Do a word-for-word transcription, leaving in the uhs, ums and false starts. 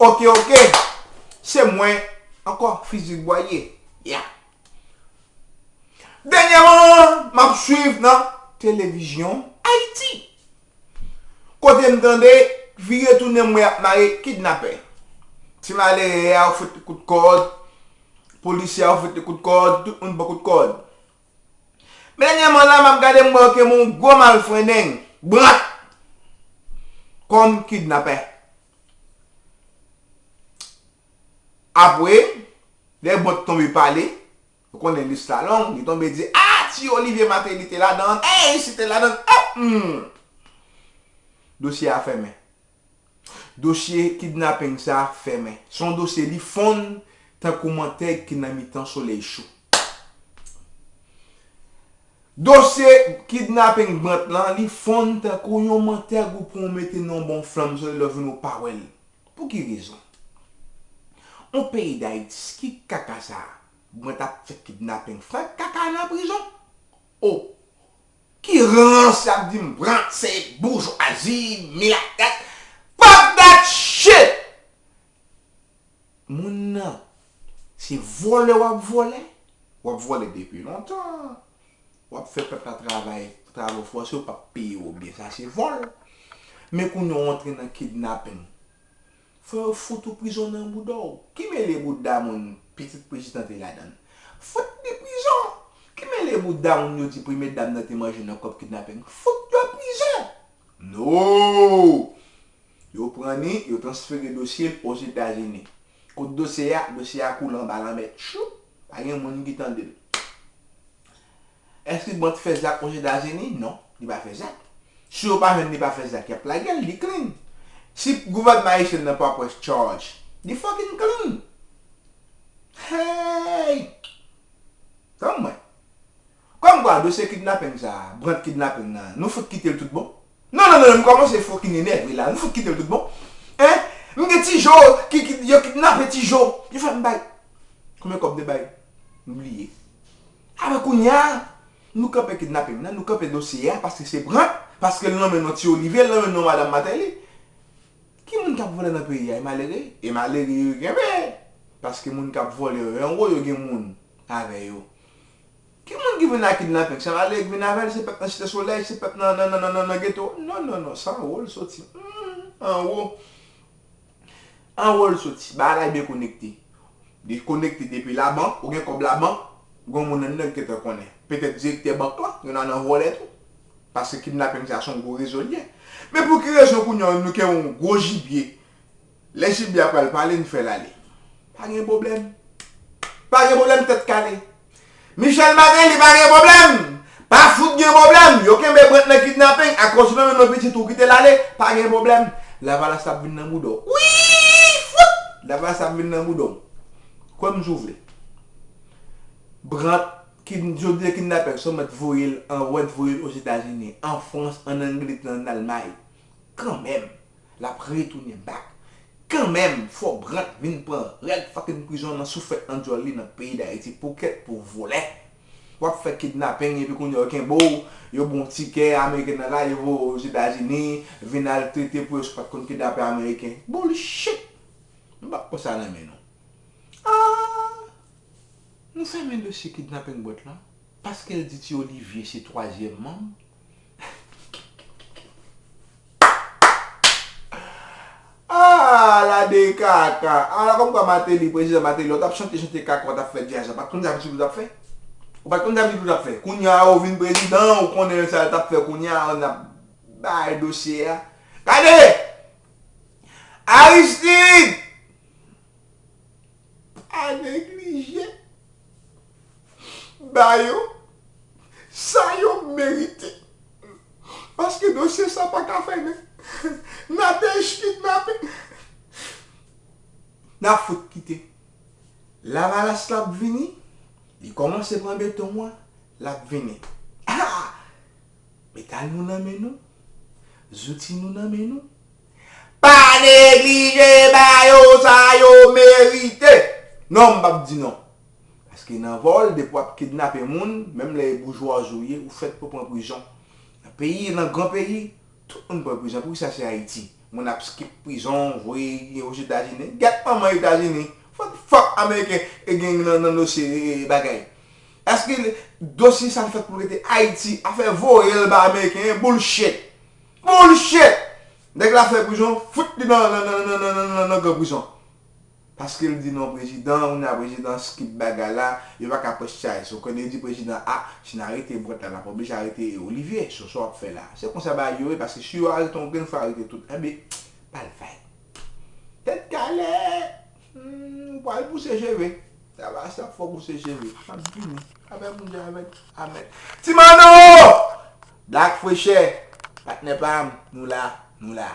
Oke, oke. Se mwen ankò, Fizik Bwaye. Ya. Dènyèman, m ap swiv nan televizyon Ayiti. Kote m tande, vire tounen m wè y ap mare kidnapè. Ti malere a, yo fout li kout kòd. Polisye a, yo fout li kout kòd. Tout moun pran kout kòd. Men dènyèman la, m ap gade, m wè yo kenbe yon gwo malfrendeng, Brant, kòm kidnapè. Apre, lè Brant tonbe pale, ou konnen lis la long, li tonbe di, ah, ti Olivier Martelly te ladan, ey, si te ladan, ah, hmm. Dosye a fèmen. Dosye kidnaping sa a fèmen. Se yon dosye li fonn tankou mantèg ki nan mitan solèy cho. Dosye kidnaping Brant lan, li fonn tankou yon mantèg ou pran w mete nan yon bon flanm solèy lè w vin ou pa wè l. Pou ki rezon? On peyi Dayiti, ki kaka sa a? Brant ap fè kidnaping, fè kaka nan prizon. O, ki rans y ap di m Brant se boujwazi, milatès. Fuck that shit! Moun nan, se vòlè w ap vòlè, w ap vòlè depi lontan, w ap fè pèp la travay, travay fòse, yo p ap peye w byen, sa se vòl. Men kounye a w antre nan kidnaping. Fò yo fout ou prizon nan bouda w. Ki mele bouda moun pitit prezidan te ladan l? Fout li prizon. Ki mele bouda moun yo di premye dam nan te manje nan kòb kidnaping? Fout yo prizon. No! Yo pran ni, yo transfere dosye l Ozetazini. Kot dosye a, dosye a koule anba lanmè. Tchou! Pa gen moun ki tande l. Èske Brant fè zak Ozetazini? Non, li pa fè zak. Si yo pa jwenn li pa fè zak, y ap lage l, li clean. Si gouvènman ayisyen nan pa press charge, li fucking clean. Hey! Tann mwen. Kòmkwa, dosye kidnaping sa a, Brant kidnaping nan, nou fout kite l tout bon? Non, non, non, non, m kòmanse fucking enève la. Nou fout kite l tout bon? Hein? M gen Ti Jo ki, ki, yo kidnape Ti Jo. Yo fè m bay. Konbyen kòb te bay? M bliye. Apre kounye a, nou kanpe kidnaping nan, nou kanpe dosye a, paske se Brant, paske l nan men non Ti Olivier, l nan men non madanm Martelly. Ki moun k ap vòlè nan peyi a? E malere? E malere yo kenbe. Paske moun k ap vòlè yo, anwo yo gen moun avè yo. Ki moun ki vin ak kidnaping? Se malere ki vin avè l, se pèp nan Site Solèy, se pèp nan, nan, nan, nan, nan, nan geto. Non, non, non, se anwo l soti. Hmm, anwo. Anwo l soti. Bagay la byen konekte. Li konekte depi labank, ou gen kòb labank, gon moun anndan ki te konnen. Petèt direktè bank lan, yo nan, nan vòlè tou. Paske kidnaping sa se yon gwo rezo l ye. Men pou ki rezon kounye a nou gen yon gwo jibye? Lè jibye a pral pale, n fè l ale. Pa gen pwoblèm. Pa gen pwoblèm, tèt kale. Michel Martelly, pa gen pwoblèm. Pa fout gen pwoblèm. Yo kenbe Brant nan kidnaping, akoz ou nan men non pitit ou kite l ale, pa gen pwoblèm. Lavalas ap vin nan bouda w. Wi! Fout! Lavalas ap vin nan bouda w. Kwè m si w vle. Brant, ki, jodi a kidnapè, se w mèt voye l, an, w mèt voye l Ozetazini, an Frans, an Angletè, an Almay. Kanmenm, l ap retounen back. Kanmenm, fò Brant vin pran règ fucking prizon nan soufèt nan dyòl li nan peyi Dayiti. Poukèt pou vòlè. W ap fè kidnaping epi kounye a yo kenbe w, yo ba w tikè, Ameriken nan la, yo voye w Ozetazini, vin al trete pou yo si w pa t konn kidnapè Ameriken. Bullshit! M p ap pran sa nan men nou. Ah! Nou fèmen dosye kidnaping Brant lan, paske l di Ti Olivier se twazyèm manm. Ah, la de kaka. Ala kòmkwa Martelly, prezidan Martelly, ou t ap chante, chante kaka, ou t ap fè djaz, ou pa t konn sa Ti Blou t ap fè? Ou pa t konn sa Ti Blou t ap fè? Kounye a, ou vin prezidan, ou konnen sa l t ap fè kounye a, n ap bay dosye a. Gade! Aristide! Pa neglije ba yo sa yo merite. Paske dosye sa pa ka fèmen. Nadège kidnape. N ap fout kite. Lavalas la ap vini. Li kòmanse pran beton an. L ap vini. Ah! Metal nou nan men nou. Zouti nou nan men nou. Pa neglije ba yo sa yo merite. Non, m p ap di non. Paske nan vòl, depi w ap kidnape moun, menm lè e boujwazi w ye, ou fèt pou pran prizon. Nan peyi, nan gran peyi, tout moun pran prizon. Poukisa se Ayiti? Moun ap skip prizon, voye Ozetazini. Gèt manman Etazini. What the fuck Ameriken e gen nan, nan dosye e, e, bagay? Èske dosye sa fèt pou rete Ayiti? Afè voye l ba Ameriken, bullshit! Bullshit! Nèg la fè prizon, fout li nan, nan, nan gran prizon. Paske l di non prezidan, ou nan prezidan skip bagay la, yo pa ka pran chay. So, konnen yo di prezidan a, si n arete Brant la, n ap oblije arete Olivier. So, sa w ap fè la? Se konsa bagay yo ye, paske si yo arete yon grenn fwa, arete tout. Enben, pa l fè. Tèt kale! Hmm, ou pral pouse cheve. Sa va, sa fò pouse cheve. M ap vini. Avè moun di avè. Amèn. Ti Manno! Black Fresh Air, patnè pa m, nou la, nou la.